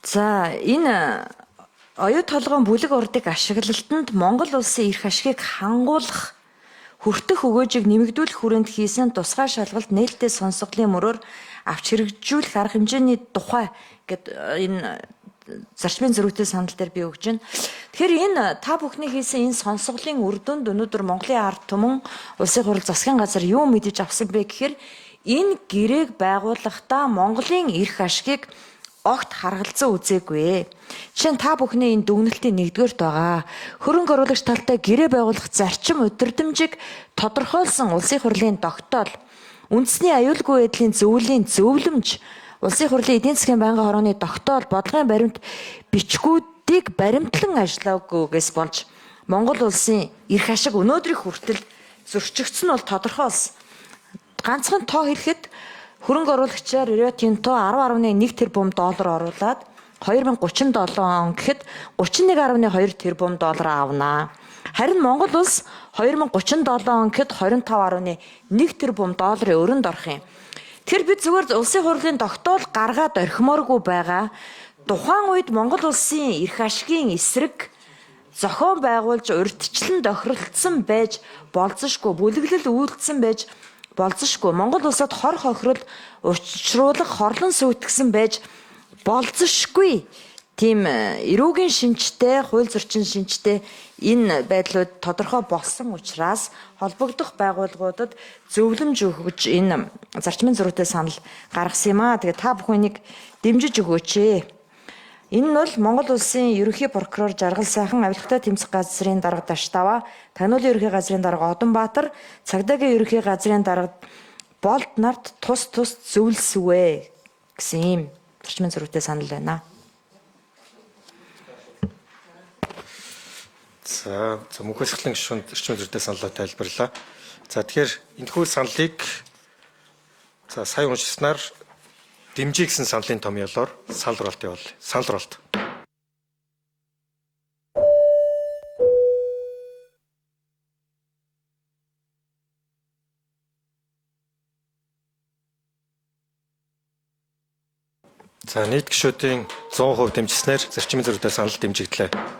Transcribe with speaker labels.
Speaker 1: За, энэ оюу толгойн бүлэг урдыг ашиглалтанд Монгол улсын эрх ашигыг хангуулах хүртэх өгөөжийг нэмэгдүүлэх хүрээнд хийсэн тусгай шалгалт нээлттэй сонсголын мөрөөр авч хэрэгжүүлэх арга хэмжээний тухай гэд энэ зарчмын зөрүүтэй санал дээр би өгч байна. Тэгэхээр энэ та бүхний хийсэн энэ сонсголын үр дүнд өнөөдөр Монголын ард түмэн улсын хурал засгийн газар юу мэдэж авсан бэ гэхээр энэ гэрээг байгуулахдаа Монголын эрх ашигыг огт харгалзан үзээгүй. Жишээ нь та бүхний энэ дүгнэлтийн нэгдүгээрт байгаа. Хөрөнгө оруулагч талтай гэрээ байгуулах зарчим удирдамжийг тодорхойлсон улсын хурлын тогтоол, үндэсний аюулгүй байдлын зөвлөлийн зөвлөмж, улсын хурлын эдийн засгийн байнгын хорооны тогтоол, бодлогын баримт бичгүүдийг баримтлан ажиллаагүйгээс болж Монгол улсын эрх ашиг өнөөдрийг хүртэл зөрчигдсөн нь бол тодорхой болсон. Ганцхан тоо хэлэхэд хөрөнгө оруулагчаар Rio Tinto 10.1 тэрбум доллар оруулаад 2037 он гэхэд 31.2 тэрбум доллар авнаа. Харин Монгол улс 2037 он гэхэд 25.1 тэрбум долларын өрөнд орох юм. Тэр бид зүгээр улсын хурлын тогтоол гаргаад орхимооргүй байгаа. Тухайн үед Монгол улсын эрх ашигын эсрэг зохион байгуулж урьдчилан тохиролцсон байж болзошгүй, бүлэглэл үйлдсэн байж болзошгүй, Монгол улсад хор хохирол учруулах хорлон сүйтгэсэн байж болзошгүй. Тийм эрүүгийн шинжтэй, хууль зөрчин шинжтэй энэ байдлууд тодорхой болсон учраас холбогдох байгууллагуудад зөвлөмж өгөж энэ зарчмын зөрүүтэй санал гаргасан юм аа. Тэгээ та бүхэнийг дэмжиж өгөөч ээ. Энэ нь бол Монгол улсын ерөнхий прокурор Жаргал Сайхан, авилгатай тэмцэх газрын дарга Даштава, Тагнуулын ерөнхий газрын дарга Одонбаатар, цагдаагийн ерөнхий газрын дарга Болд нарт тус тус зөвлөсвэ гэсэн ийм зарчмын зөрүүтэй санал байна.
Speaker 2: За, мөнхөсгөлийн гишүүн эрчим зөрүүтэй саналаа тайлбарлаа. За, тэгэхээр энэхүү саналыг за сая уншсанаар дэмжиж гэсэн саналын томьёолоор санал оруулалт явуул. Санал оруулалт. За, нийт гишүүдийн 100% дэмжсэнээр зарчмын зөрүүтэй санал дэмжигдлээ.